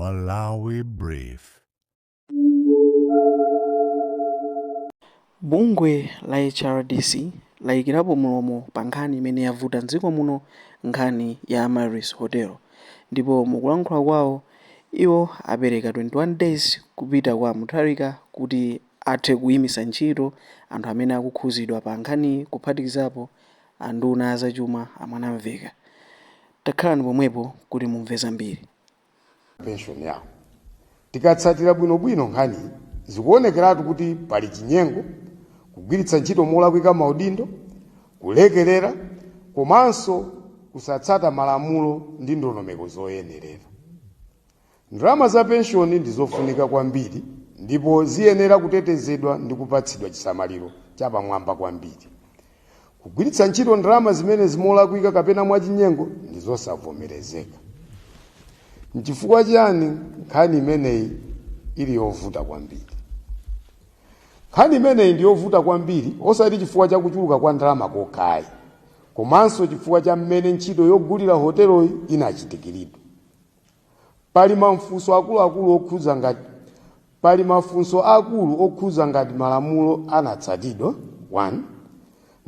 Malawi Brief. Bungwe la HRDC layikirapo mlomo pa nkhani imene yavuta mdziko muno, nkhani ya Amaryllis Hotel, ndipo mukulankhula kwawo iwo apereka 21 days kupita kwa Mutharika kuti athe kuyimitsa ntchito anthu amene akukhuzidwa pa nkhaniyi, kuphatikizapo anduna azachuma a Mwanamveka. Takhalani pomwepo kuti mumve zambiri. Pension yawo. Tikatsatira bwinobwino nkhaniyi, zikuonekeratu kuti pali chinyengo, kugwiritsa ntchito molakwika maudindo, kulekerera komanso kusatsata malamulo ndi ndondomeko zoyenerera. Ndalama za penshoni ndi zofunika kwambiri ndipo ziyenera kutetezedwa ndi kupatsidwa chisamaliro chapamwamba kwambiri. Kugwiritsa ntchito ndalama zimenezi molakwika kapena mwachinyengo ndi zosavomerezeka. Nchifukwa chiyani nkhani imeneyi ili yovuta kwambiri? Nkhani imeneyi ndi yovuta kwambiri osati chifukwa cha kuchuluka kwa ndalama kokha ayi, komanso chifukwa cha mmene ntchito yogulira hoteloyi inachitikiridwa. Pali mafunso akulu okhudza ngati malamulo anatsatidwa, 1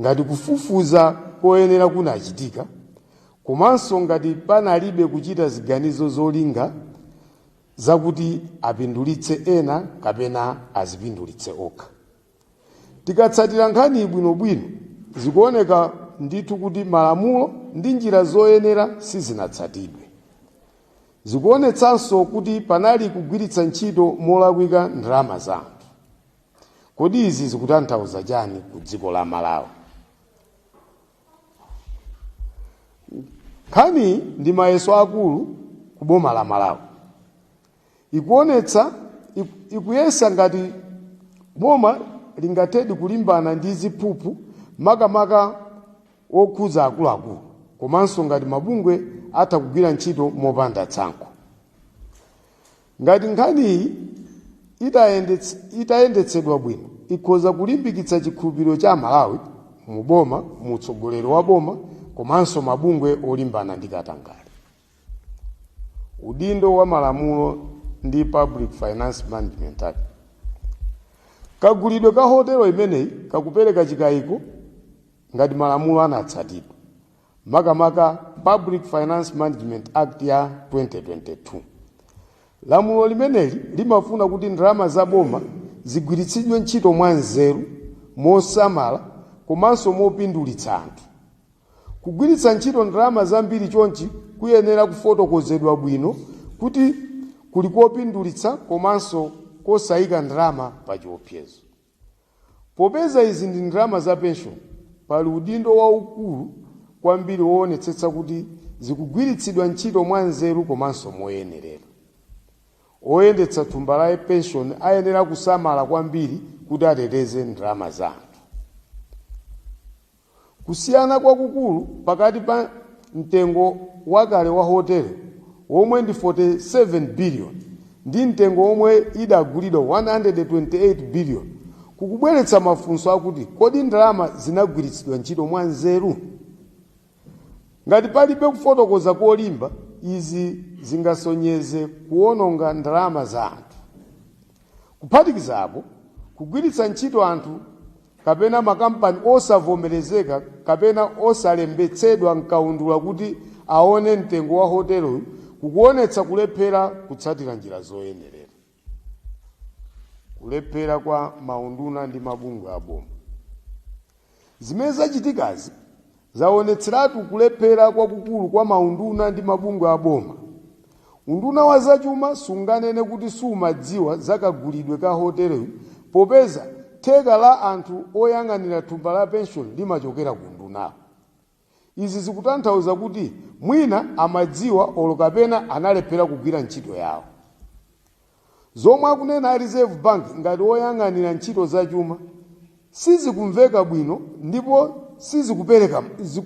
ngati kufufuza koyenera kunachitika, komanso ngati panalibe kuchita ziganizo zolinga zakuti apindulitse ena kapena azipindulitse okha. Tikatsatira nkhaniyi bwinobwino, zikuoneka ndithu kuti malamulo ndi njira zoyenera sizinatsatidwe. Zikuonetsanso kuti panali kugwiritsa ntchito molakwika ndalama za anthu. Kodi izi zikutanthauza chani ku dziko la Malawi? Nkhaniyi ndi mayeso akulu ku boma la Malawi. Ikuonetsa, ikuyesa ngati boma lingathedi kulimbana ndi ziphuphu, makamaka okhudza akuluakulu, komanso ngati mabungwe atha kugwira ntchito mopanda tsankho. Ngati nkhaniyi itayendetsedwa bwino, ikhoza kulimbikitsa chikhulupiriro cha Amalawi mu boma, mu utsogoleri wa boma komanso mabungwe olimbana ndi katangale. Udindo wa malamulo ndi Public Finance Management Act. Kagulidwe ka hotelo imeneyi kakupereka chikayiko ngati malamulo anatsatidwa, makamaka Public Finance Management Act ya 2022. Lamulo limeneli limafuna kuti ndalama za boma zigwiritsidwe ntchito mwanzeru, mosamala komanso mopindulitsa anthu. Kugwiritsa ntchito ndalama zambiri chonchi kuyenera kufotokozedwa bwino kuti kuli kopindulitsa komanso kosayika ndalama pa chiopsezo. Popeza izi ndi ndalama za pension, pali udindo waukulu kwambiri woonetsetsa kuti zikugwiritsidwa ntchito mwanzeru komanso moyenerera. Oyendetsa thumba la pension ayenera kusamala kwambiri kuti ateteze ndalama za anthu. Kusiyana kwakukulu pakati pa mtengo wakale wa hotelo womwe ndi 47 billion ndi mtengo womwe idagulidwa, 128 billion, kukubweretsa mafunso akuti kodi ndalama zinagwiritsidwa ntchito mwanzeru? Ngati palibe kufotokoza kolimba, izi zingasonyeze kuwononga ndalama za anthu. Kuphatikiza apo, kugwiritsa ntchito anthu kapena makampani osavomerezeka kapena osalembetsedwa mkaundula kuti aone mtengo wa hoteloyu kukuonetsa kulephera kutsatira njira zoyenerera. Kulephera kwa maunduna ndi mabungwe a boma. Zimene zachitikazi zaonetseratu kulephera kwakukulu kwa maunduna ndi mabungwe a boma. Unduna wa zachuma sunganene kuti sumadziwa za kagulidwe ka hoteloyu, popeza theka la anthu oyang'anira thumba la pension limachokera ku undunawo. Izi zikutanthauza kuti mwina amadziwa olo kapena analephera kugwira ntchito yawo. Zomwe akunena a Reserve Bank ngati woyang'anira ntchito zachuma sizikumveka bwino ndipo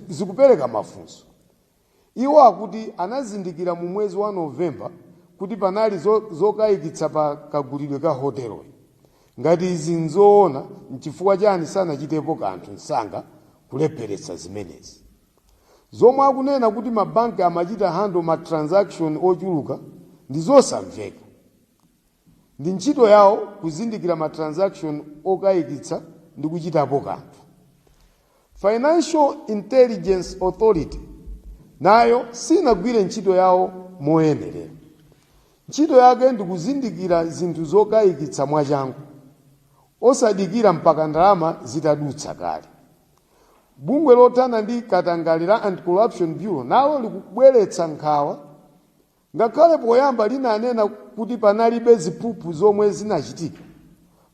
zikupereka mafunso. Iwo akuti anazindikira mu mwezi wa November kuti panali zokayikitsa pa kagulidwe ka hoteloyi. Ngati izi nzoona, nchifukwa chani sanachitepo kanthu msanga kulepheretsa zimenezi? Zomwe akunena kuti mabanki amachita handle ma transaction ochuluka Ndi zosamveka. Ndi ntchito yawo kuzindikira ma transaction okayikitsa ndi kuchitapo kanthu. Financial Intelligence Authority nayo sinagwire ntchito yawo moyenerera. Ntchito yake ndi kuzindikira zinthu zokayikitsa mwachangu, osadikira mpaka ndalama zitadutsa kale. Bungwe lothana ndi katangale la Anti-Corruption Bureau nalo likubweretsa nkhawa. Ngakhale poyamba linanena kuti panalibe ziphuphu zomwe zinachitika,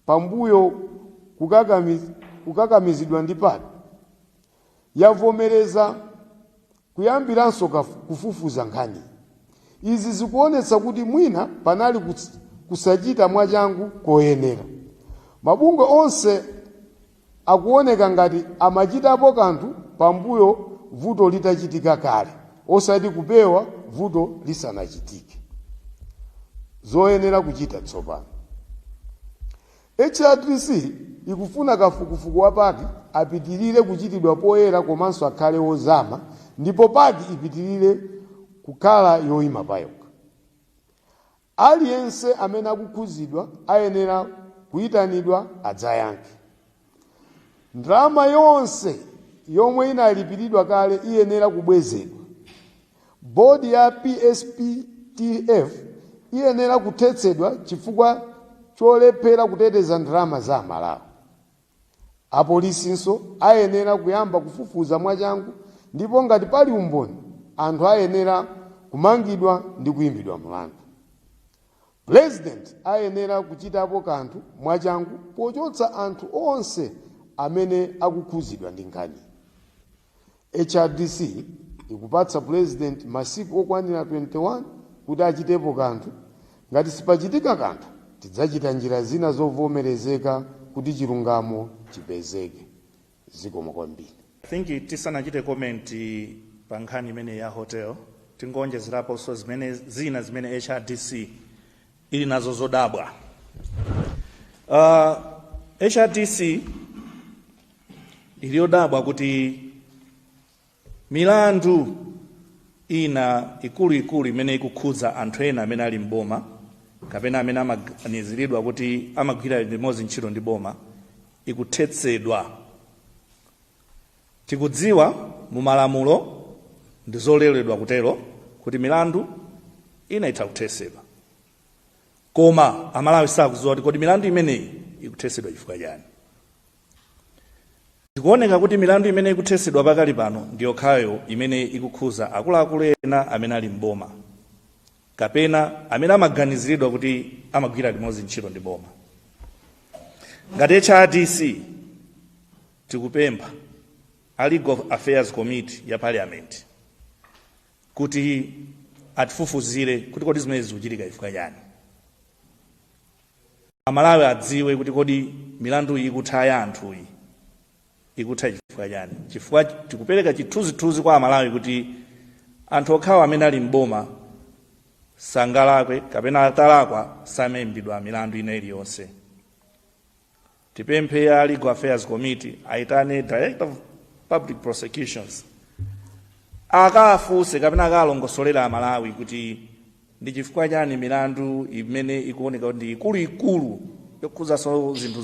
pambuyo kukakamizidwa ndi PAC, yavomereza kuyambiranso kufufuza nkhani. Izi zikuonetsa kuti mwina panali kusachita mwachangu koyenera. Mabungwe onse akuoneka ngati amachitapo kanthu pambuyo vuto litachitika kale, osati kupewa vuto lisanachitike. Zoyenera kuchita tsopano: HRDC ikufuna kafukufuku wa PAC apitirire kuchitidwa poyera komanso akhale wozama, ndipo PAC ipitirire kukhala yoyima payokha. Aliyense amene akukhuzidwa ayenera kuyitanidwa adzayankhe. Ndalama yonse yomwe inalipiridwa kale iyenera kubwezedwa. Bodi ya PSPTF iyenera kuthetsedwa chifukwa cholephera kuteteza ndalama za Amalawi. Apolisinso ayenera kuyamba kufufuza mwachangu, ndipo ngati pali umboni, anthu ayenera kumangidwa ndi kuyimbidwa mlandu. President ayenera kuchitapo kanthu mwachangu pochotsa anthu onse amene akukhuzidwa ndi nkhani. HRDC ikupatsa President masiku okwanira 21 kuti achitepo kanthu. Ngati sipachitika kanthu, tidzachita njira zina zovomerezeka kuti chilungamo chipezeke. Zikomo kwambiri. I think tisanachite comment pa nkhani imene ya hotel, tingonjezeraponso zimene zina zimene HRDC ili nazo zodabwa. HRDC ili yodabwa kuti milandu ina ikuluikulu imene ikukhudza anthu ena amene ali mboma kapena amene amaganiziridwa kuti amagwira limodzi ntchito ndi boma ikuthetsedwa. Tikudziwa mu malamulo ndi zololedwa kutero kuti milandu ina itha kuthetsedwa, koma Amalawi sakudziwa kuti kodi milandu imeneyi ikuthetsedwa chifukwa chani. Zikuoneka kuti milandu imene ikuthetsedwa pakali pano ndi yokhayo imene ikukhuza akuluakulu ena amene ali mboma kapena amene amaganiziridwa kuti amagwira limodzi ntchito ndi boma. Ngati HRDC tikupempha a Legal Affairs Committee ya Parliament kuti atifufuzire kuti kodi zimene zikuchitika chifukwa chani. Amalawi adziwe kuti kodi milandu iyi ikutha ya anthuyi ikutha chifukwa chani, chifukwa tikupereka chithunzithunzi kwa Amalawi kuti anthu okhawo amene ali mboma sangalakwe kapena atalakwa samayimbidwa milandu ina iliyonse. Tipemphe ya Legal Affairs Committee aitane Director of Public Prosecutions akafunse kapena akalongosolera Amalawi kuti ndi chifukwa chani milandu imene ikuoneka kuti ndi ikuluikulu yokhuzanso zinthu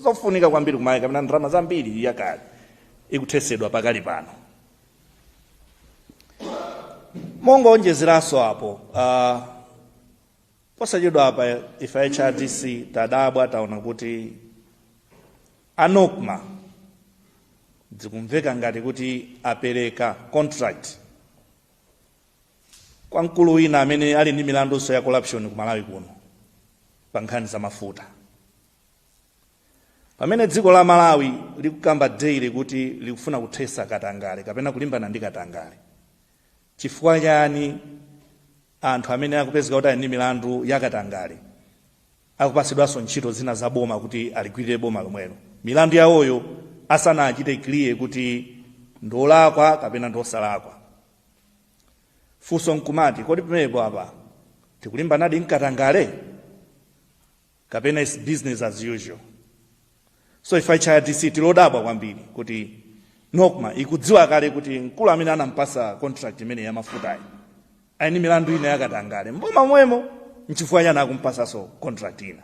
zofunika kwambiri kumayi kapena ndalama zambiri yakale ikuthetsedwa pakali pano. Mongonjezeranso apo, posachedwa apa ife HRDC tadabwa, taona kuti a NOCMA zikumveka ngati kuti apereka contract kwa mkulu wina amene ali ndi milandunso ya corruption ku Malawi kuno pa nkhani za mafuta, pamene dziko la Malawi likukamba daily kuti likufuna kuthesa katangale kapena kulimbana ndi katangale. Chifukwa chani anthu amene akupezeka kuti ali ndi milandu ya katangale akupatsidwanso ntchito zina za boma kuti aligwirire boma lomwelo, milandu yawoyo asanachite clear kuti ndolakwa kapena ndosalakwa? Funso nkumati, kodi pamenepo apa tikulimbanadi mkatangale kapena is business as usual? So ife HRDC tilodabwa kwambiri kuti NOCMA ikudziwa kale kuti mkulu amene anampasa contract imene ya mafutayi Ali ndi milandu ina yakatangale mboma mwemo, nchifukwa chani akumpasaso contract ina?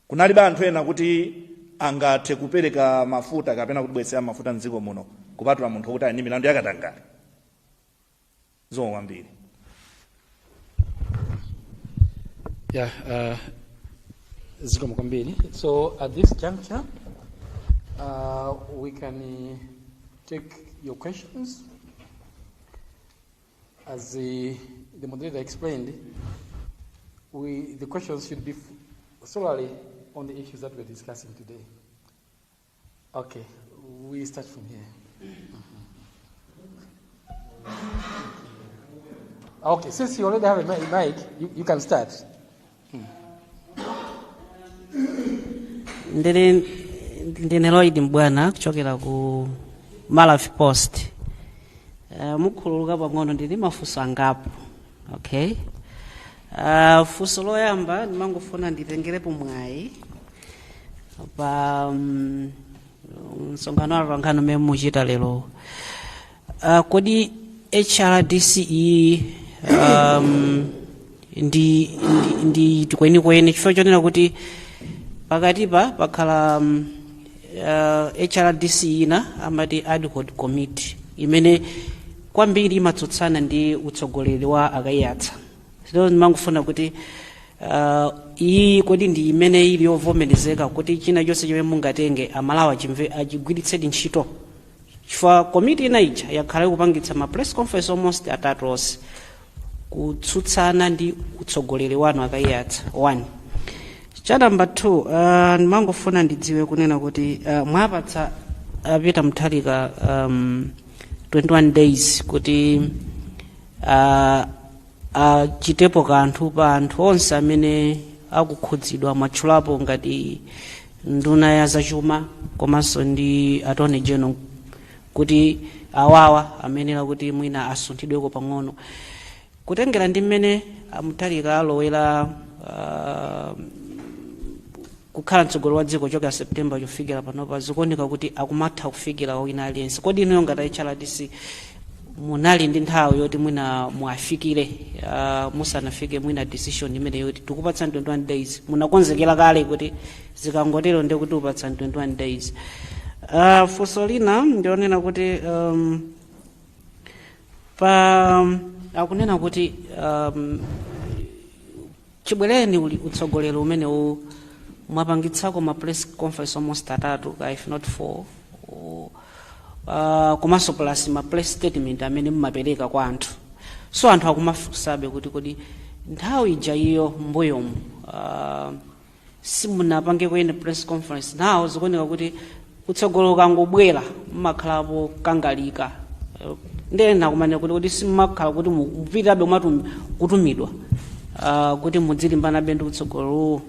Kunalibe anthu ena kuti angathe kupereka mafuta kapena kutibwetsera mafuta mdziko muno kupatula munthu wokuti ali ndi milandu yakatangale? Zikomo kwambiri. Yeah, zikomo kwambiri. So at this juncture, we can take your questions. As the moderator explained, the questions should be solely on the issues that we're discussing today. Okay, we start from here. Okay, since you already have a mic, you can start. Ndili ndine Lloyd Mbwana kuchokera ku Malawi Post. Mukhululuka pang'ono, ndili mafunso angapo. Okay. Funso loyamba ndimangofuna nditengerepo mwayi pa msonkhano wa atolankhani umene muchita lero. Kodi HRDC iyi ndi kwenikweni, chifukwa chonena kuti pakatipa pakhala HRDC ina amati ad hoc committee imene kwambiri imatsutsana ndi utsogoleri wa a Kaiyatsa. So ndimangofuna kuti iyi kodi ndi imene ili yovomerezeka kuti china chonse chomwe mungatenge Amalawi achimve, achigwiritsedi ntchito, chifukwa komiti ina ija yakhala ikupangitsa ma press conference almost atatu onse kutsutsana ndi utsogoleri wanu a Kaiyatsa. One cha number two, ndimangofuna ndidziwe kunena kuti mwapatsa a Peter Mutharika 21 days kuti achitepo kanthu pa anthu onse amene akukhudzidwa, mwatchulapo ngati nduna ya zachuma komanso ndi attorney general, kuti awawa amenera kuti mwina asunthidweko pang'ono kutengera ndi mmene a Mutharika alowera kukhala mtsogoleri wa dziko kuchokera September chofikira panopa, zikuoneka kuti akumatha kufikira wina aliyense. Kodi inuyo ngati HRDC munali ndi nthawi yoti mwina muafikire musanafike mwina decision imene yoti tikupatsani 21 days? Munakonzekera kale kuti zikangotero ndi kuti upatsani 21 days? Funso lina ndionena kuti pa akunena kuti chibwereni uli utsogoleri umene mwapangitsako ma press conference almost atatu ka, if not four, komanso plus ma press statement amene mumapereka kwa anthu. So anthu akumafunsabe kuti kodi nthawi ija iyo mbuyomu simunapangeko ene press conference? Nawo zikuoneka kuti kutsogolo ukangobwera mmakhalapo kangalika. Ndiye akumanena kuti kuti simmakhala kuti mupitabe kutumidwa kuti mudzilimbanabe ndi utsogolo.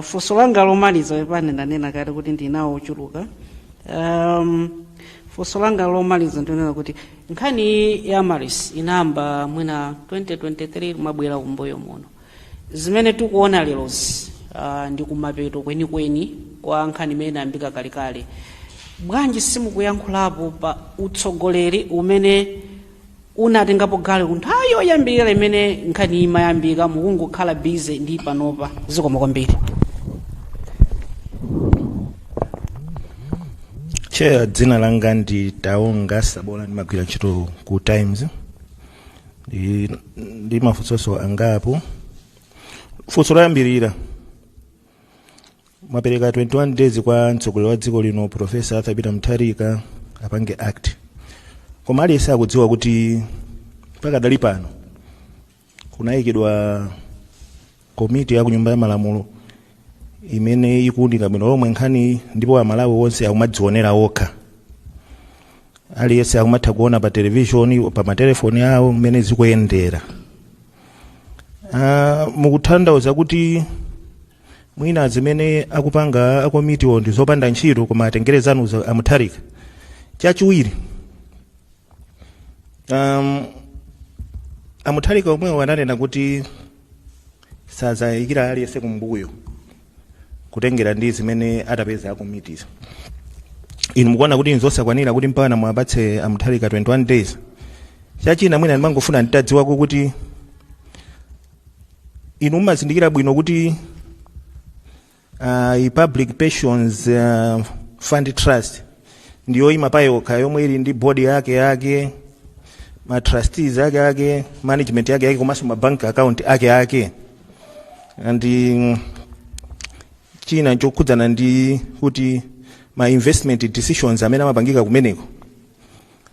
Funso langa lomaliza, pane ndanena kale kuti ndinawo ochuluka, funso langa lomaliza ndionena kuti nkhani ya Amaryllis inayamba mwina 2023, kumabwera kumbuyo muno. Zimene tikuona lerozi ndi kumapeto kwenikweni kwa nkhani imene inayambika kalekale. Bwanji simukuyankhulapo pa utsogoleri umene unatengapo gawo ku nthawi yoyambirira imene nkhani imayambika, mukungokhala busy ndi panopa? Zikomo kwambiri. Chair, dzina langa ndi Taonga Sabola, ndimagwira ntchito ku Times. Ndi mafunso angapo. Funso loyambirira, mwapereka 21 days kwa mtsogoleri wa dziko lino, Professor Arthur Peter Mutharika, apange act, koma aliyense akudziwa kuti pakadali pano kunayikidwa komiti ya kunyumba ya malamulo imene ikuwunika bwino lomwe nkhani, ndipo Amalawi onse akumadzionera okha, aliyense akumatha kuona pa televishoni, pa matelefoni awo mmene zikuyendera. Mukutanthauza kuti mwina zimene akupanga akomitiwo ndi zopanda ntchito, koma atengere zanuzo a Mutharika? Chachiwiri, a Mutharika omwewo ananena kuti sazayikira aliyense kumbuyo kutengera ndi zimene atapeza akomitizo. Inu mukuona kuti nzosakwanira kuti mpaka mwapatse a Mutharika 21 days? Chachina, mwina ndimangofuna nditadziwako kuti inu mumazindikira bwino kuti i Public Pensions Fund Trust ndiyoyima payokha, yomwe ili ndi board yake yake, ma trustees ake ake, management yake yake, komanso ma bank account ake ake. And china chokhudzana ndi kuti ma investment decisions amene amapangika kumeneko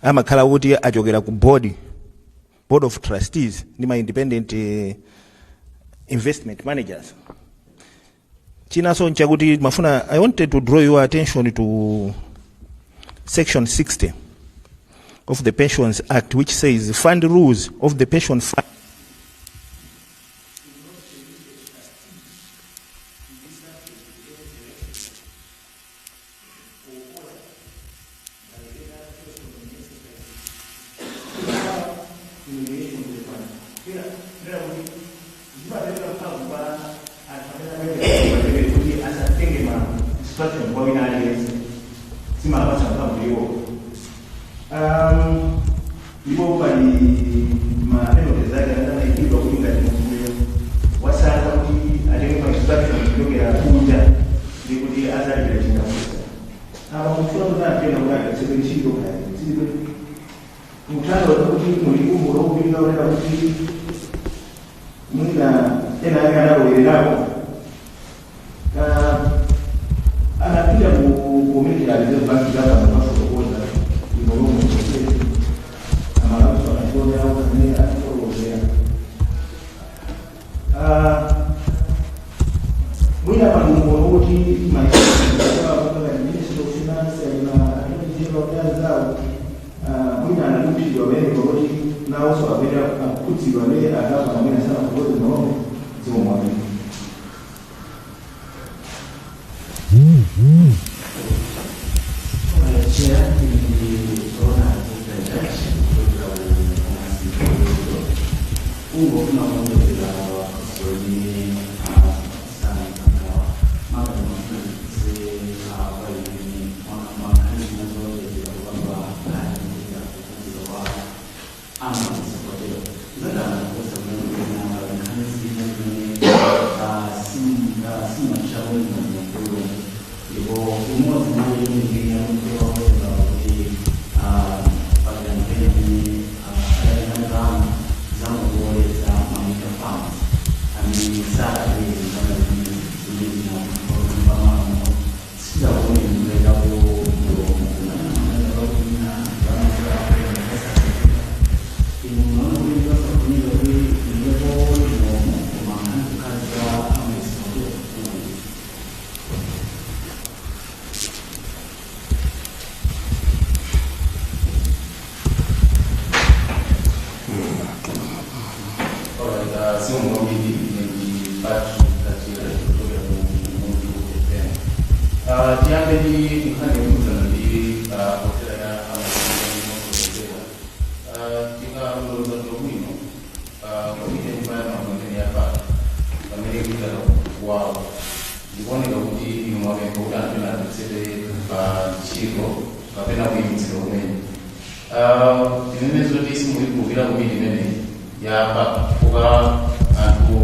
amakhala kuti achokera ku board of trustees ndi ma independent investment managers. Chinanso nchakuti mafuna, I wanted to draw your attention to section 60 of the Pensions Act, which says fund rules of the pension fund kuti asatenge ma instruction kwa wina aliyense, zimapatsa mphamvu iwo. Ndipo pali ma penalties ake amene anayikidwa kuti ngati munthuyo wasankha kuti atenge ma instruction kuchokera kunja, ndi kuti azalipira chindapusa. Apa mufuna kuti anthu kuti achotsedwe ntchito, kayitsidwe muthandiza kuti mulikumbula kupilika kunena kuti mwina ena ake analowererapo, anapita ku komiti ya Reserve Bank zaka mafotokoza ino lomwe amalamuso anachionera amene atifotokozera. Mwina palungono kuti Minister of Finance alina Attorney General zawo, mwina analuphidwa amene pakuti nawonso amene akukhudzidwa amene agava amene sanafotokoze malomwe. Zikomo kwambiri. Chair, ndikuona kuchokera kungofuna kuonjezera zomwe sanagawa makamaka kwa ine nkhani zinazoonjezera kupamba nkhani kukhudzidwa kwa Amaryllis Hotel. Zadanakosa kunena nkhani zina zimene simachitakuoneka mukulu, ndipo umodzi mwa imene yakuweza kuti pakantene adatenga ndalama zamugoleza ma farms amene sadapeze ndalama zimene zinapamamo sidakuone mkulekapo mlomo. Inu munaona kuti pasafunika kuti mlepo mlomo koma nkhani kukhaza Amaryllis Hotel? Alright, zikomo kwambiri. Ndi Patrick Kachira kuchokera ku Umunthu FM. Tiyambe ndi nkhani yokhudzana ndi hotela ya Amaryllis. Tikalondoza bwino, komiti ya nyumba ya malamulo imene yapata pamene kuitana wawo, ndikuoneka kuti inu mwapempha kuti anthu ena achotsedwe pa ntchito kapena kuyimitsidwa kumene. Tinene zoti simukuikhulupirira komiti imeneyi yapa, chifukwa anthu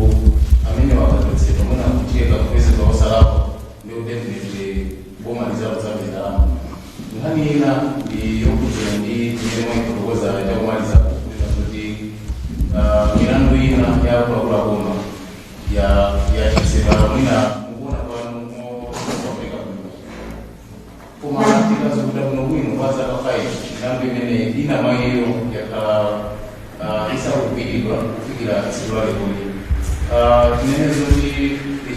amene wakachotsedwa mwina kucheka kupezeka osalakwa, ndi definitely boma lizaluzabe ndalama. Nkhani ina ndi yokhudzana ndi imene mwayifotokoza chakumaliza, kunena kuti milandu ina ya akuluakulu aboma ya yachotsedwa, mwina mukuona kwanu mosaoneka bwino, koma tikazukuta bwino bwino kwa zaka 5, milandu imene ina mwa iyo yakhala isakugwiridwa kufikira tsiku la lero. Tinene zoti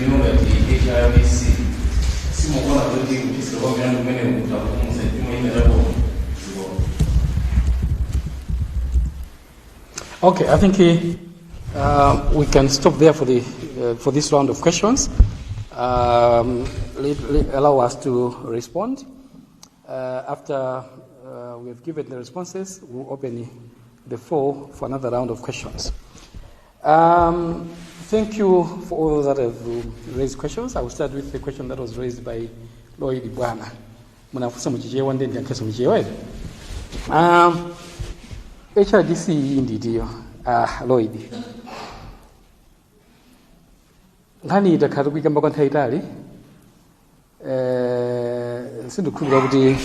inu ngati HRDC simukuona zoti kuchotsedwa kwa milandu kumene kutakukumutsa chuma ina chaboma ziko? Okay, I think we can stop there for this round of questions. Allow us to respond. After we have given the responses, we'll open the floor for another round of questions. Thank you for all those that have raised questions. I will start with the question that was raised by Lloyd Bwana. Munafunsa muchichewa, ndiye ndiyankhenso muchichewa. HRDC iyi nditiyo, ah, Lloyd, nkhani itakhala tikuyikamba kwa nthawi itali. Sindikukhulupirira kuti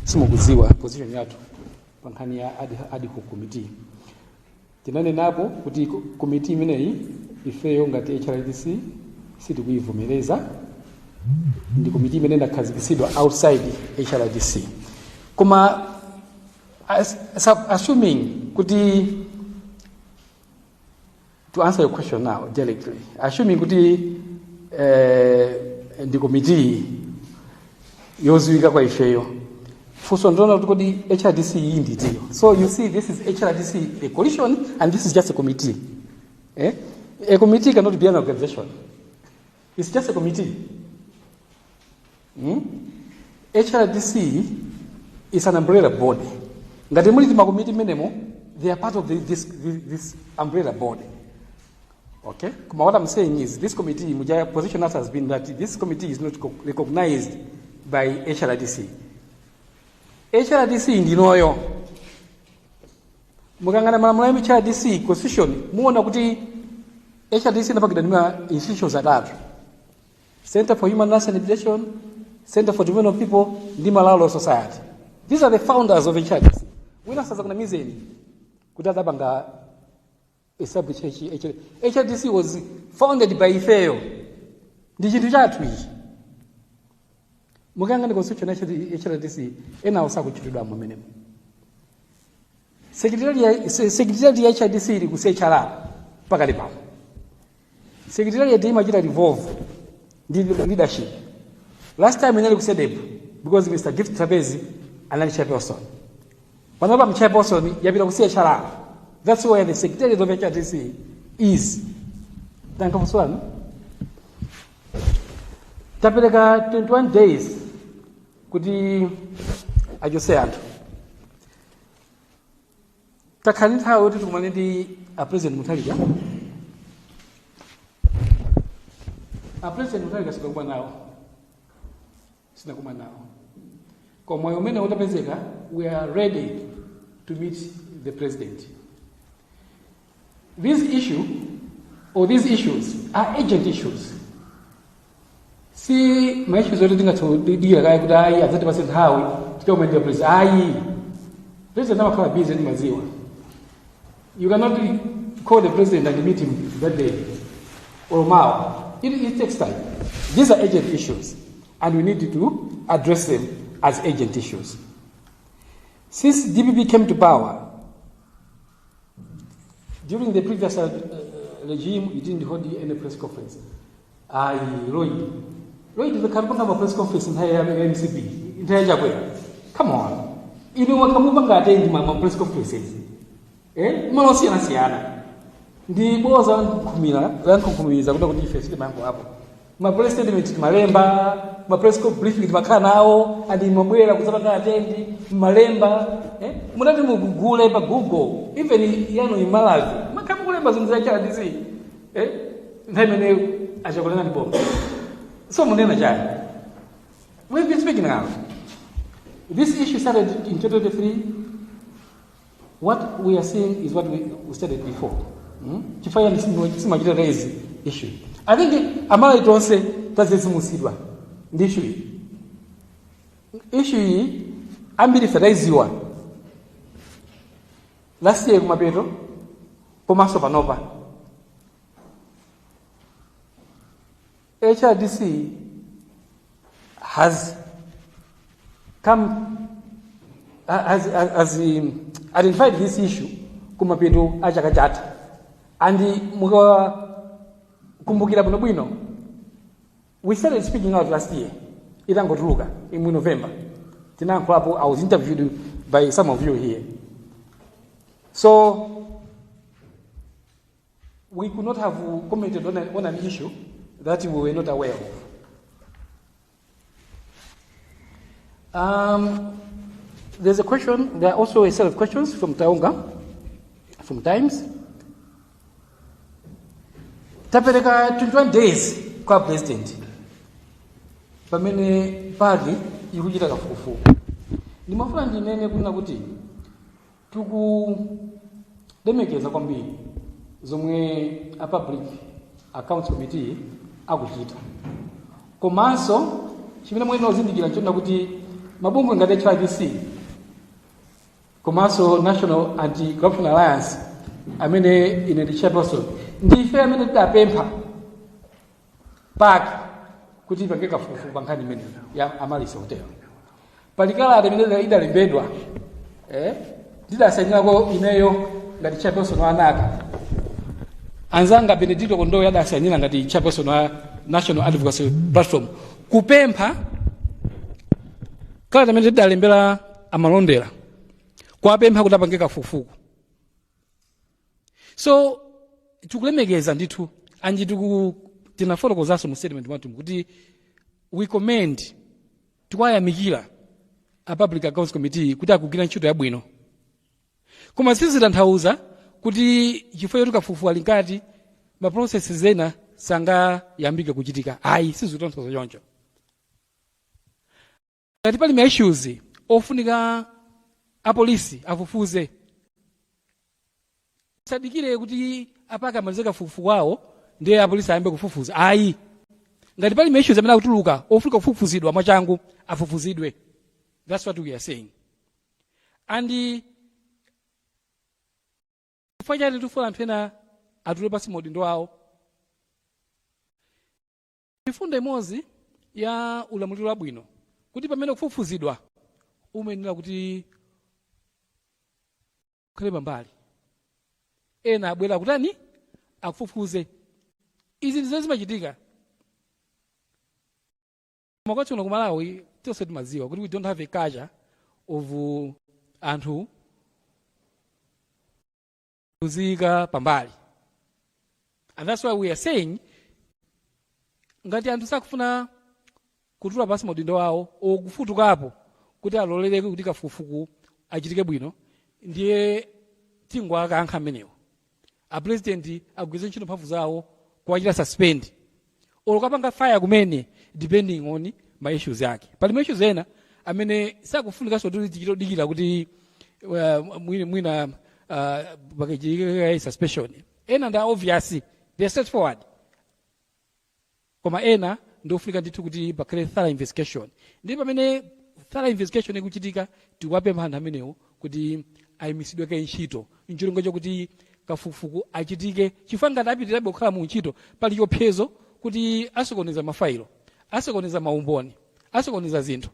simukudziwa position yathu pa nkhani ya ad hoc committee. Tinanenapo kuti committee imeneyi ifeyo ngati HRDC sitikuyivomereza. Ndi committee imene inakhazikitsidwa outside HRDC. Koma assuming kuti, to answer your question now directly, assuming kuti ndi committee yodziwika kwa ifeyo, funso ndiona kuti kodi HRDC iyi nditiyo? So you see, this is HRDC, a coalition, and this is just a committee, eh? A committee cannot be an organization. It's just a committee, HRDC is an umbrella body. Ngati muli timakomiti menemo, they are part of this umbrella body, okay? Koma what I'm saying is this committee, muja position us has been that this committee is not recognized by HRDC. HRDC ndinoyo. Mukayang'ana malamulo ya HRDC, constitution, muona kuti HRDC inapangidwa ndi ma institutions atatu: Center for Human Rights and Education, Center for Development of People ndi Malawi Law Society. These are the founders of HRDC. Wina asazakunamizeni kuti adapanga establish HRDC was founded by ifeyo. Ndi chinthu chathu ichi. Mukayang'ana constitution ya HRDC, ena sakutchulidwamo amenemo. Secretariat ya HRDC ili ku CHR pakali pano. Secretariat imachita revolve ndi leadership. Last time inali ku CDEDI because Mr. Gift Trapence anali chairperson. Panopa chairperson yapita ku CHR. That's where the secretariat of HRDC is. Tankafusulano tapereka 21 days kuti achose anthu. Takhala ndi nthawi yoti tikumane ndi a President Mutharika. A President Mutharika sinakumana nawo, sinakumana nawo, koma moyo umene utapezeka, we are ready to meet the president. This issue or these issues are urgent issues. Si ma issues oti tingathodikira kaye kuti ayi, adzatipatse nthawi tikakumane ndi president. Ayi, president amakhala busy, ndimadziwa. You cannot call the president and meet him that day or mawa. It takes time. These are urgent issues and we need to address them as urgent issues. Since DPP came to power, during the previous regime, you didn't hold any press conference. Ayi, Lloyd, Lloyd, tikapanga ma press conference nthawi ya MCP, nthawi ya Chakwera. Come on, inu makamupanga attend ma press conferences, eh, malo osiyanasiyana. Ndi boza nkhumira lankhumiriza kuti ife sitimango apo. Ma press statement timalemba, ma press briefing timakhala nawo, and mabwera kudzapanga attend malemba, eh? Munati mugugule pa Google, even yanu imalavi makhala mukulemba zinthu za HRDC, eh? Nthawi imene achakulena ndi boma. So munena chani? We've been speaking out. This issue started in 2023. What we are seeing is what we started before. Chifukwa simachita raise issue. I think Amalawi tonse tadzidzimutsidwa ndi issue iyi. Issue iyi ambiri ife taiziwa last year kumapeto, komanso panopa HRDC has come has identified this issue kumapeto a chaka chatha. And mukakumbukira bwinobwino, we started speaking out last year itangotuluka in November. Tinayankhulapo. I was interviewed by some of you here. So we could not have commented on an issue that we were not aware of. There's a question, there are also a set of questions from Taunga, from Times. Tapereka 21 days kwa president pamene PAC ikuchita kafukufuku. Ndimafuna ndinene kunena kuti Tikulemekeza kwambiri zomwe a Public Accounts Committee akuchita, komanso chimene muyenera kuzindikira nchonena kuti mabungwe ngati HRDC komanso National Anti-Corruption Alliance, amene ine ndi chairperson, ndife amene tidapempha PAC kuti ipange kafukufuku pa nkhani imeneyi ya Amaryllis Hotel. Pali kalata imene idalembedwa, ndidasayinirako ineyo ngati chairperson wa NACA, anzanga Benedicto Kondowe adasayinira ngati chairperson wa National Advocacy Platform, kupempha kalata imene tidalembera amalondera kuwapempha kuti apange kafukufuku. So tikulemekeza ndithu anji tinafotokozanso mu statement mwathu kuti we commend, tikuwayamikira a Public Accounts Committee kuti akugwira ntchito yabwino, koma sizitanthauza kuti chifukwa choti kafukufuku ali mkati, ma processes ena sangayambike kuchitika, ayi, sizitanthauza choncho. Ngati pali ma issues ofunika apolisi afufuze, sadikire kuti a PAC amalize kafukufuku wawo ndiye apolisi ayambe kufufuza, ayi. Ngati pali ma issues amene akutuluka ofunika kufufuzidwa mwachangu, afufuzidwe. That's what we are saying. And chifukwa chani tifuna anthu ena atule pasi maudindo awo? Mfundo imodzi ya ulamuliro wabwino kuti pamene kufufuzidwa umayenera kuti ukhale pambali, ena abwera kutani, akufufuze. Izi ndizo zimachitika makwathu kuno ku Malawi. Tonse timadziwa kuti we don't have a culture of anthu kuziyika pambali, and that's why we are saying ngati anthu sakufuna kutula pasi maudindo awo okufutukapo kuti alolere kuti kafukufuku achitike bwino, ndiye tingowakankha amenewo. A president agwiritse ntchito mphamvu zawo kuwachita suspend or kapanga fire kumene, depending on ma issues yake. Pali ma issues ena amene sakufunikanso kuti tichitodikira kuti mwina pakachitike suspension. Ena ndi obvious, they are straightforward, koma ena ndiofunika ndithu kuti pakhale thorough investigation. Ndi pamene thorough investigation ikuchitika, tikuwapempha anthu amenewo kuti ayimisidwe kaye ntchito ncholinga chokuti kafukufuku achitike, chifukwa ngati apitirirabe kukhala mu ntchito, pali chiopsezo kuti asokoneza mafailo, asokoneza maumboni, asokoneza zinthu.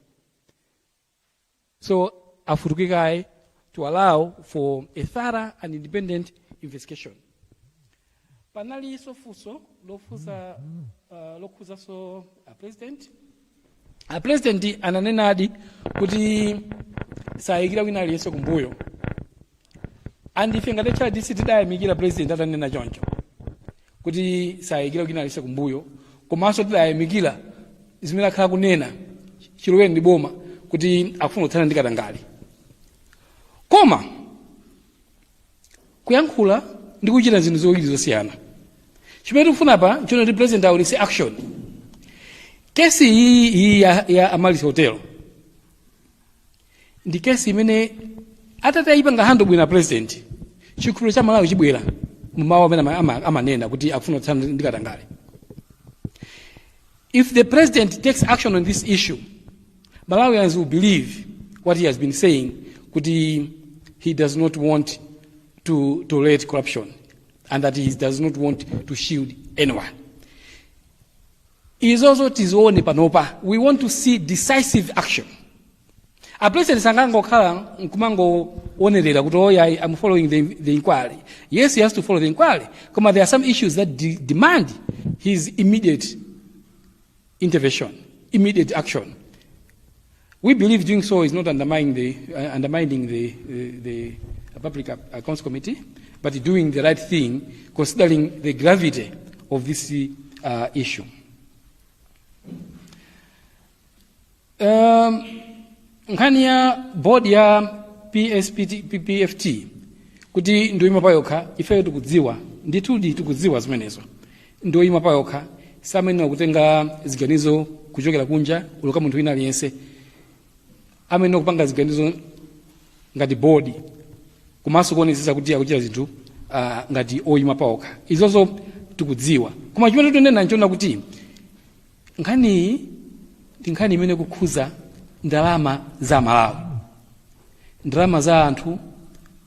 So afutuke kaye to allow for a thorough and independent investigation. Panalinso funso lofunsa lokhuzanso a president. A president ananenadi kuti sayikira wina aliyense kumbuyo, and ife ngati HRDC tidayamikira president atanena choncho kuti sayikira wina aliyense kumbuyo, komanso tidayamikira zimene akhala kunena chilowere ndi boma kuti akufuna kuthana ndi katangale. Koma kuyankhula ndi kuchita zinthu ziwiri zosiyana. Chimene tikufuna pa nchona kuti president aonese action. Kesi iyi ya Amaryllis Hotel ndi kesi imene atati ayipanga handle bwino president, chikhulupiriro cha Malawi chibwera mumawu amene amanena kuti akufuna kuthana ndi katangale. If the president takes action on this issue, Malawians will believe what he has been saying, kuti he does not want to tolerate corruption and that he does not want to shield anyone. Izozo tizione panopa. We want to see decisive action. A president sangangokhala nkumangoonerera kuti, "Oh yeah, I'm following the inquiry." Yes, he has to follow the inquiry, koma there are some issues that demand his immediate intervention, immediate action. We believe doing so is not undermining the Public Accounts Committee, but doing the right thing, considering the gravity of this issue. Nkhani ya board ya PSPT, PPFT kuti ndoyima pa yokha, ifeyo tikudziwa ndithudi, tikudziwa zimenezo. Ndoyima pa yokha, samayenera kutenga ziganizo kuchokera kunja uloka munthu wina aliyense. Amayenera kupanga ziganizo ngati board. Komanso kuonetsetsa kuti akuchita zinthu ngati oyima paokha. Izozo tikudziwa. Koma chimene tikunena nchona kuti nkhaniyi ndi nkhani imene ikukhuza ndalama za Malawi, ndalama za anthu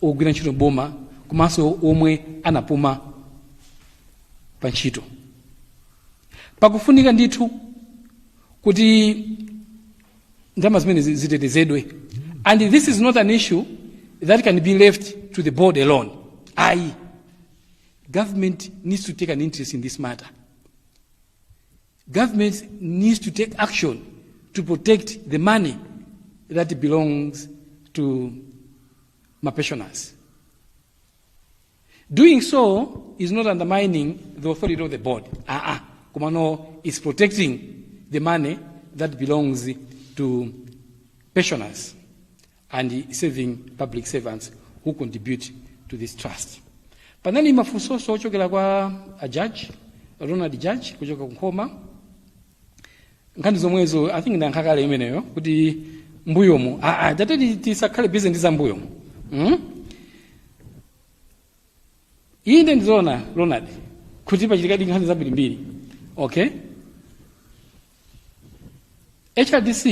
ogwira ntchito boma komanso omwe anapuma pa ntchito. Pakufunika ndithu kuti ndalama zimene zitetezedwe, and this is not an issue that can be left to the board alone. Ayi, government needs to take an interest in this matter. Government needs to take action to protect the money that belongs to ma pensioners. Doing so is not undermining the authority of the board. Komano is protecting the money that belongs to pensioners and serving public servants who contribute to this trust. Panali mafunsoso ochokera kwa a judge, Ronald Judge, kuchoka ku Nkhoma. Nkhani zomwezo, I think ndayankha kale imeneyo kuti mbuyomu, tate tisakhale busy ndi za mbuyomu. Inde, ndizoona, Ronald, kuti pachitikadi nkhani zambirimbiri. Okay, HRDC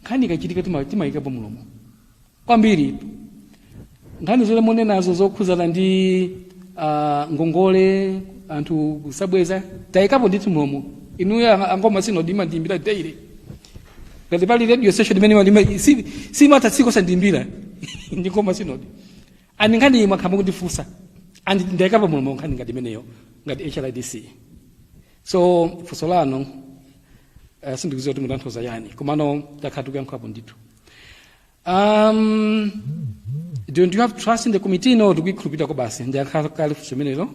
nkhani ikachitika timayikapo mulomo kwambiri. Nkhani zomwe munenazo zokhuzana ndi ngongole, anthu kusabweza, tayikapo ndithu mulomo. Inuyo a Nkhoma Synod imandiyimbira daily. Ngati pali radio station imene simatha tsiku osandiyimbira, ndi Nkhoma Synod. And nkhani imwe akhamba kundifunsa and ndayikapo mulomo nkhani ngati imeneyo ngati HRDC. So funso lanu sindikudziwa kuti mutanthauza yani, komano takhala tikuyankhapo ndithu. Don't you have trust in the committee? No, tikuyikhulupirira ko basi. Ndiyankha kale funso imenelo.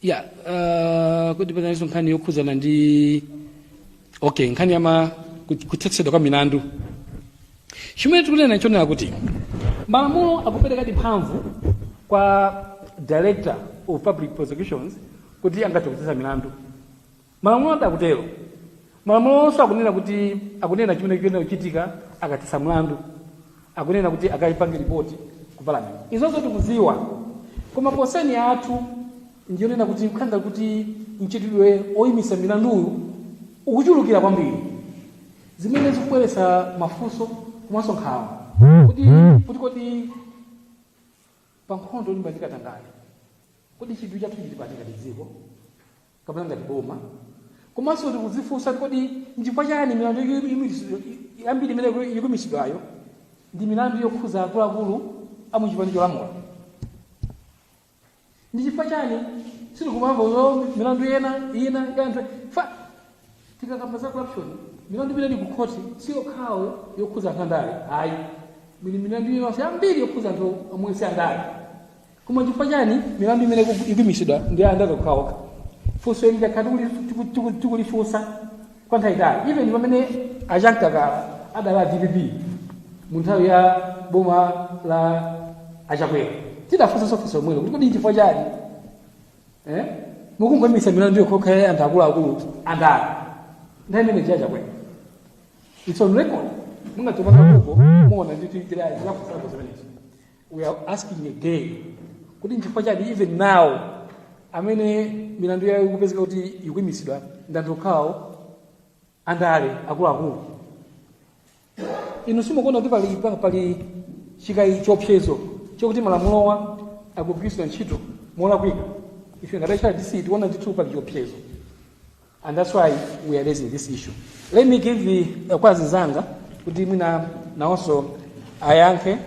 Yeah, kuti panalinso nkhani yokhuzana ndi, okay, nkhani yama kuthetsedwa kwa milandu. Chimene tikunena nchonena kuti malamulo akuperekadi mphamvu kwa Director of Public Prosecutions kuti angathe kuthetsa milandu. Malamulo adakutero. Malamulo onse akunena kuti, akunena chimene chikuyenera kuchitika akathetsa mlandu. Akunena kuti akaipange ripoti ku Parliament. Izonso tikuziwa, koma concern yathu ndiyonena kuti kukhanga kuti mchitidwe oyimisa milanduyu ukuchulukira kwambiri, zimene zikubweretsa mafunso komanso nkhawa kuti kodi pa nkhondo yolimbana ndi katangale, kodi chidwi chathu chili pati ngati dziko kapena ngati boma? Komanso tikudzifunsa kuti kodi nchifukwa chani milandu yambiri imene ikuimisidwayo ndi milandu yokhuza akuluakulu amuchipani cholamula? Ndi chifukwa chani sitikumamva zo milandu ena ina ya anthu fa? Tikakamba za corruption, milandu imene ili ku khoti si yokhawo yokhuza anthu andale, ayi. Mili milandu inonso yambiri yokhuza anthu omwe si andale. Koma chifukwa chani milandu imene ikuimisidwa ndi andale okhaokha? Funso ili takhala tikulifunsa kwa nthawi itali, even pamene a Chamkakala adali a DPP mu nthawi ya boma la aChakwera, tidafunsanso funso lomwelo kuti kodi chifukwa chani mukungoyimisa milandu yokhokha ya anthu akuluakulu andale nthawi imene ya Chakwera? It's on record. Mungatopanga kuko muona ndithu tidafunsapo zimenezo. We are asking again kuti nchifukwa chani even now amene milandu yawo ikupezeka kuti ikuyimisidwa ndi anthu okhawo andale akuluakulu? Inu simukuona kuti pali chikayi chiopsezo chokuti malamulowa akugwiritsidwa ntchito molakwika? Ife ngati HRDC tikuona ndithu pali chiopsezo, and that's why we are raising this issue. Let me give the kwa azinzanga kuti mwina nawonso ayankhe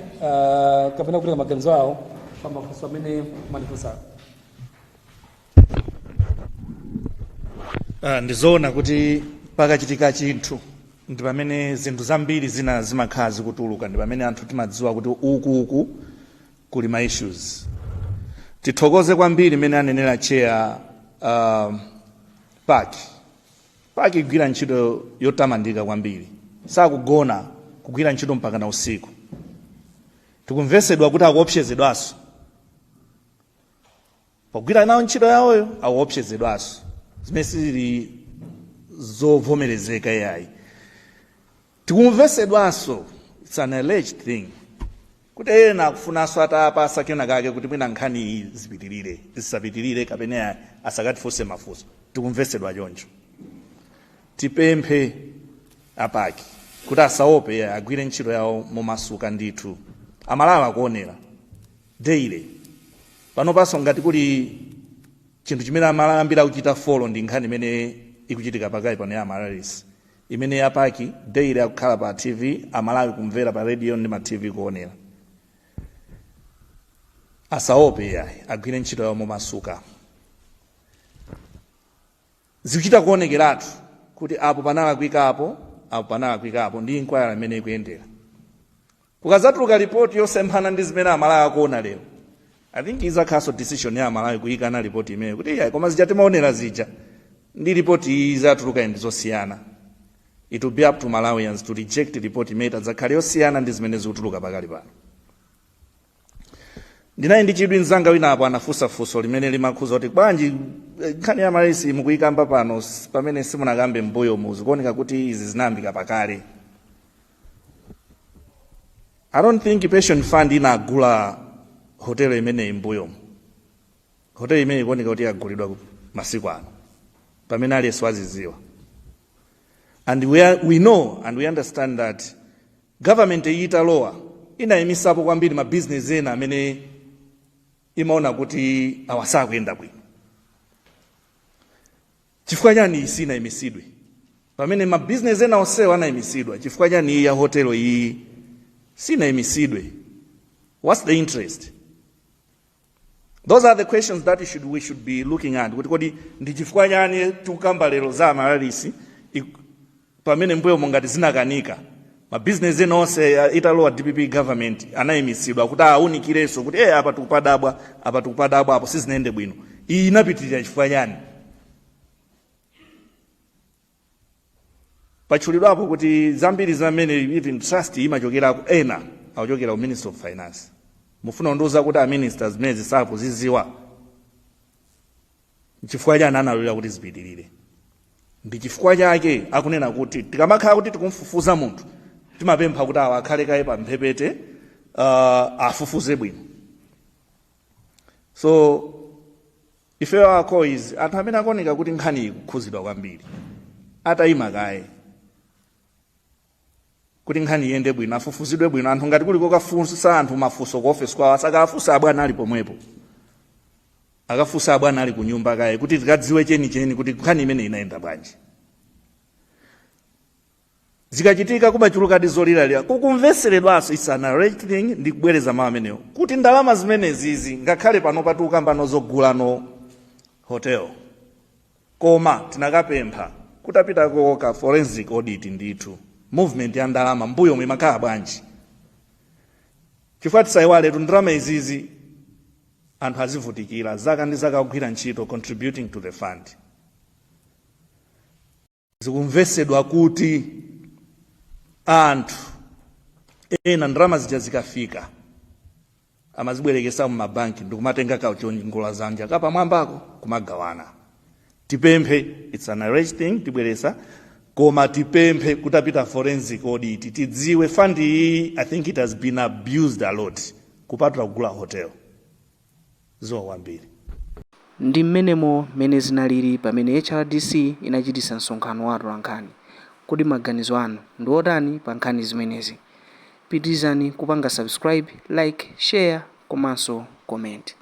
kapena kupereka maganizo awo pa mafunso amene mwandifunsa. Ndizoona kuti pakachitika chinthu ndi pamene zinthu zambiri zina zimakhala zikutuluka, ndi pamene anthu timadziwa kuti uku uku kuli ma issues. Tithokoze kwambiri mmene anenera chair, PAC. PAC igwira ntchito yotamandika kwambiri, sakugona, kugwira ntchito mpaka na usiku. Tikumvesedwa kuti akuopsezedwanso pogwira nawo ntchito yawoyo, akuopsezedwanso, zimene sizili zovomerezeka yayi. Tikumvesedwanso It's an alleged thing kuti ena akufunanso atapasa kena kake kuti mwina nkhani iyi zipitirire, zisapitirire, kapena asakatifunse mafunso. Tikumvesedwa choncho. Tipemphe a PAC kuti asaope, agwire ntchito yawo momasuka ndithu. Amalawi akuonera daily panopanso. Ngati kuli chinthu chimene Amalawi ambiri akuchita follow, ndi nkhani imene ikuchitika pakali pano ya Amaryllis, imene a PAC daily akukhala pa TV, Amalawi kumvera pa radio ndi ma TV kuonera. Asaope yayi, agwire ntchito yawo momasuka. Zikuchita kuonekeratu kuti apo panalakwikapo, apo panalakwikapo, ndi inquiry imene ikuyendera. Kukazatuluka ripoti yosemphana ndi zimene Amalawi akuona lero, I think izakhalanso decision ya Amalawi kuyikana ripoti imeneyo kuti iya, koma zija timaonera zija ndi ripoti iyi izatuluka ndi zosiyana. It will be up to Malawians to reject report imene itadzakhale yosiyana ndi zimene zikutuluka pakali pano. Ndinali ndi chidwi, mzanga wina apo anafunsa funso limene limakhuza kuti bwanji nkhani ya Amaryllis mukuyikamba pano pamene simunakambe mbuyo mu? Zikuoneka kuti izi zinayambika pakale. I don't think pension fund inagula hotelo imeneyi mbuyomu. Hotelo imeneyi ikuoneka kuti yagulidwa masiku ano pamene aliyense waziziwa. And we know and we understand that government iyi italowa inayimisapo kwambiri mabizinesi ena amene imaona kuti awasakuyenda bwino. Chifukwa chani iyi sinayimisidwe pamene mabizinesi ena onsewa anayimisidwa? Chifukwa chani iyi ya hotelo iyi sinayimisidwe? What's the interest? Those are the questions that we should be looking at, kuti kodi ndi chifukwa chani tikukamba lero za Amaryllis pamene mbuyo mongati zinakanika, mabizinesi ena onse italowa DPP government anayimisidwa kuti awunikirenso kuti apa tikupadabwa, apa tikupadabwa, apo sizinayende bwino. Iyi inapitirira chifukwa chani? Patchulidwapo kuti zambiri zamene even trust imachokera, ena akuchokera ku Ministry of Finance. Mufuna kundiuza kuti a minister zimene zisakuziziwa? Chifukwa chani analolera kuti zipitirire? Ndi chifukwa chake akunena kuti tikamakhala kuti tikumfufuza munthu, timapempha kuti awa akhale kaye pamphepete, afufuze bwino. So ifeyo akois, anthu amene akuoneka kuti nkhani ikukhuzidwa kwambiri, atayima kaye kuti nkhani iyende bwino, afufuzidwe bwino. Anthu ngati kuliko kafunsa anthu mafunso ku office kwawo, asakafunsa abwana ali pomwepo, akafunsa abwana ali ku nyumba kaye, kuti tikadziwe chenicheni kuti nkhani imene inayenda bwanji. Zikachitika kumachulukadi zoliralira, kukumveseredwanso. It's an alleged thing, ndi kubwereza mawu amenewo kuti ndalama zimenezizi, ngakhale pano patikukambano zogulano hotel, koma tinakapempha kutapitako ka forensic audit ndithu, movement ya ndalama mbuyo imakhala bwanji? Chifukwa tisayiwaletu, ndalama izizi anthu azivutikira zaka ndi zaka kugwira ntchito, contributing to the fund. Zikumvesedwa kuti anthu ena ndalama zija zikafika amazibwerekesa mumabanki ndikumatenga kachongola zanja kapamwambako kumagawana. Tipemphe, it's an alleged thing, tibweresa, koma tipemphe kutapita forensic audit, tidziwe fund iyi. I think it has been abused a lot, kupatula kugula hotel ziwa kwambiri. Ndi mmenemo mmene zinalili pamene HRDC inachitisa msonkhano wa atolankhani. Kodi maganizo anu ndi otani pa nkhani zimenezi? Pitirizani kupanga subscribe, like, share komanso comment.